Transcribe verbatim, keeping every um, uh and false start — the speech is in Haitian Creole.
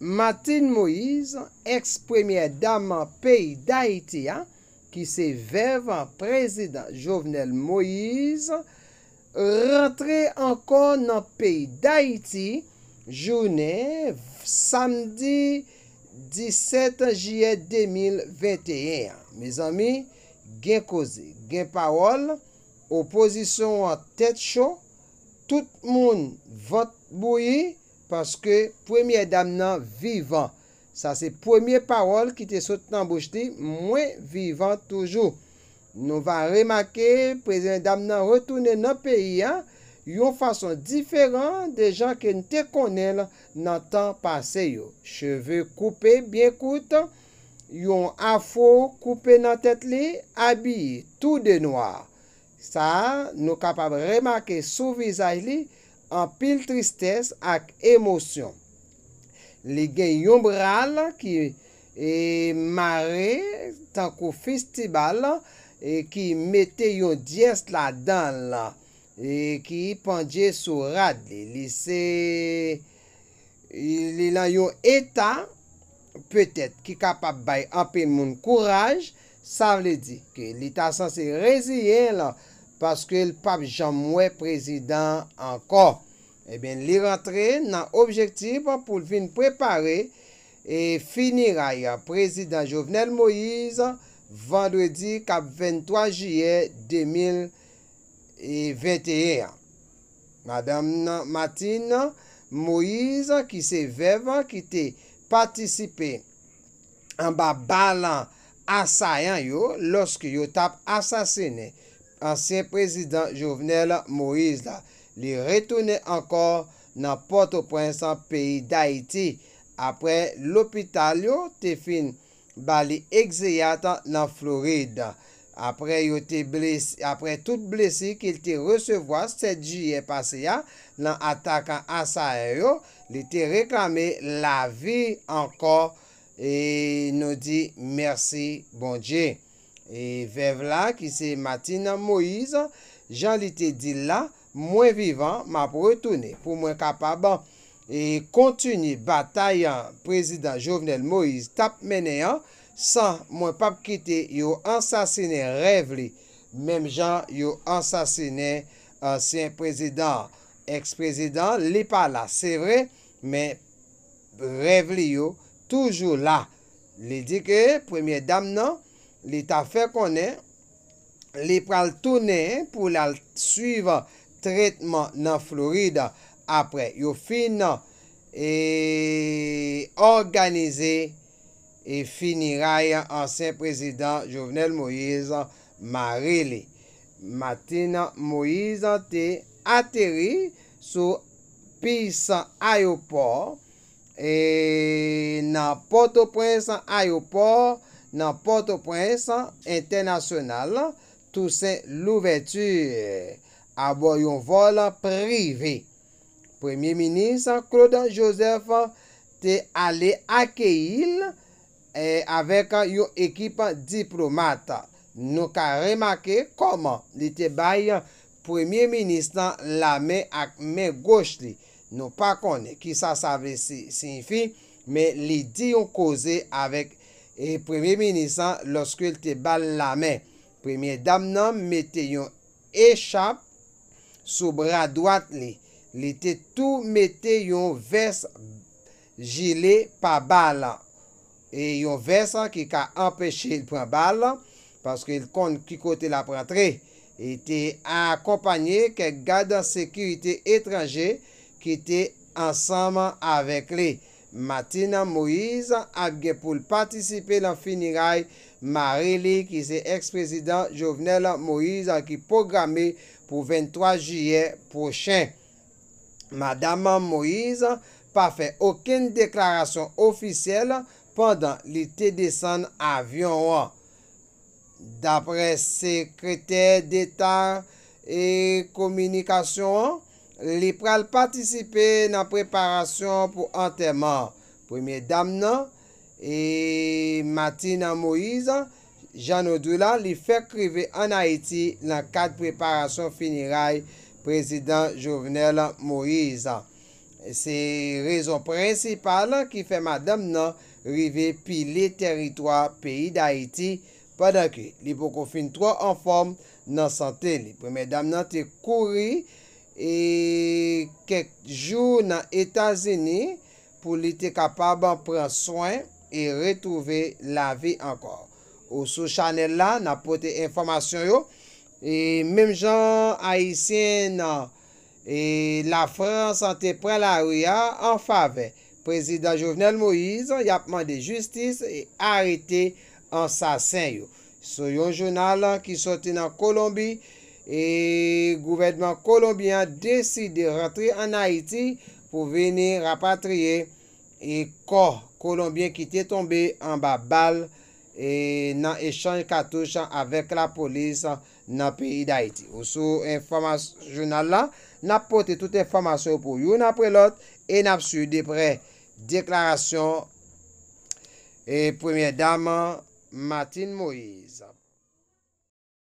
Martine Moïse, ex premyè dam peyi Dayiti a, ki se vèv prezidan Jovenel Moïse, rantre ankò nan peyi Dayiti jounen samdi disèt jiyè de mil venteyen an. Mezanmi, gen koze, gen pawòl, opozisyon an tèt cho, tout moun vant bouyi, paske premyè dam nan vivan. Sa se premye pawòl ki te sot nan bouch li, mwen vivan toujou. Nou va remake, premyè dam nan retounen nan peyi a yon fason diferan de jan ke n te konnen l nan tan pase yo. Cheve koupe byen kout, yon afro koupe nan tèt li, abiye tou de nwa. Sa a, nou kapab remake sou vizaj li anpil tristès ak emosyon. Li gen yon bra l ki, e, mare tankou fistibal, e, ki mete yon dyès ladan l, e, ki pandye sou rad li. Li se, li nan yon eta petèt ki kapab bay anpil moun kouraj, sa vle di ke li ta sanse reziyen l paske l p ap janm wè prezidan ankò. Ebyen, li rantre nan objektif pou l vin prepare, e, fineray prezidan Jovenel Moïse, vandredi k ap venntwa jiyè de mil venteyen an. Madanm nan, Martine Moïse, ki se vèv ki te patisipe anba bal asayan yo lòske yo t ap asasinen ansyen prezidan Jovenel Moïse la. Li retounen ankò nan Pòtoprens, peyi Dayiti, apre lopital yo te fin ba li egzeyat nan Florid. Apre yo te blesi, apre tout blesi ke l te resevwa sèt jiyè pase a nan atak asayan yo, li te reklame lavi ankò, e nou di mèsi Bondye. E vèv la, ki se Martine Moïse, jan li te di l la, mwen vivan, m ap retounen pou mwen kapab, e, kontinye batay prezidan Jovenel Moïse t ap mennen an, san mwen p ap kite yo ansasinen rèv li, menm jan yo ansasinen ansyen prezidan an. Ex prezidan, li pa la, se vre, men rèv li yo toujou la. Li di ke premyè dam nan, li ta fè konnen li pral tounen pou l al swiv tretman nan Florid apre yo fin, e, òganize, e, fineray ansyen prezidan Jovenel Moïse, mari li. Martine Moïse te ateri sou Peace Ayopò, e, nan Pòtoprens, ayopò nan Pòtoprens entènasyonal Toussaint Louverture, abò yon vòl prive. Premye minis Claude Joseph te ale akeyi l, e, avèk yon ekip diplomat. Nou ka remake kòman li te bay premye minis lan lamen ak men goch li. Nou pa konnen kisa sa vle si-, siyifi, men li di yon koze avèk, e, premye minis lan lòske l te ba l lamen. Premyè dam nan mete yon echap sou bra dwat li. Li te tou mete yon vès jile pa bal, e yon vès ki ka anpeche l pran bal, paske l konn ki kote l ap rantre. Li te akonpanye kèk gad sekirite etranje ki te ansanm avèk li. Martine Moïse ap gen pou l patisipe nan fineray mari li, ki se ex prezidan Jovenel Moïse, ki pwograme pou venntwa jiyè pwochen. Madanm Moïse pa fè okenn deklarasyon ofisyèl pandan li te desann avyon an. Daprè sekretè deta e kominikasyon an, li pral patisipe nan preparasyon pou antèman premyè dam nan, e Martine Moïse, jan nou di w la, li fèk rive ann Ayiti nan kad preparasyon fineray prezidan Jovenel Moïse. Se rezon prensipal ki fè madanm nan rive pile tèritwa peyi Dayiti pandan ke li poko fin twò anfòm nan sante li. Premyè dam nan te kouri e kèk jou nan Etazini pou li te kapab pran swen e retwouve lavi ankò. Ou sou chanèl la, n ap pote enfòmasyon yo. E menm jan Ayisyen nan e Lafrans te pran lari a an favè Prezidan Jovenel Moïse, y ap mande jistis e arete ansasen yo. Sou yon jounal ki soti nan Kolonbi, e gouvènman kolonbyen an deside rantre ann Ayiti pou vini rapatriye e kò kolonbyen ki te tonbe anba bal e nan echanj katouch avèk lapolis nan peyi Dayiti. Ou sou enfòmas-, jounal la, n ap pote tout enfòmasyon yo pou youn apre lòt e n ap swiv de prè deklarasyon e premyè dam Martine Moïse.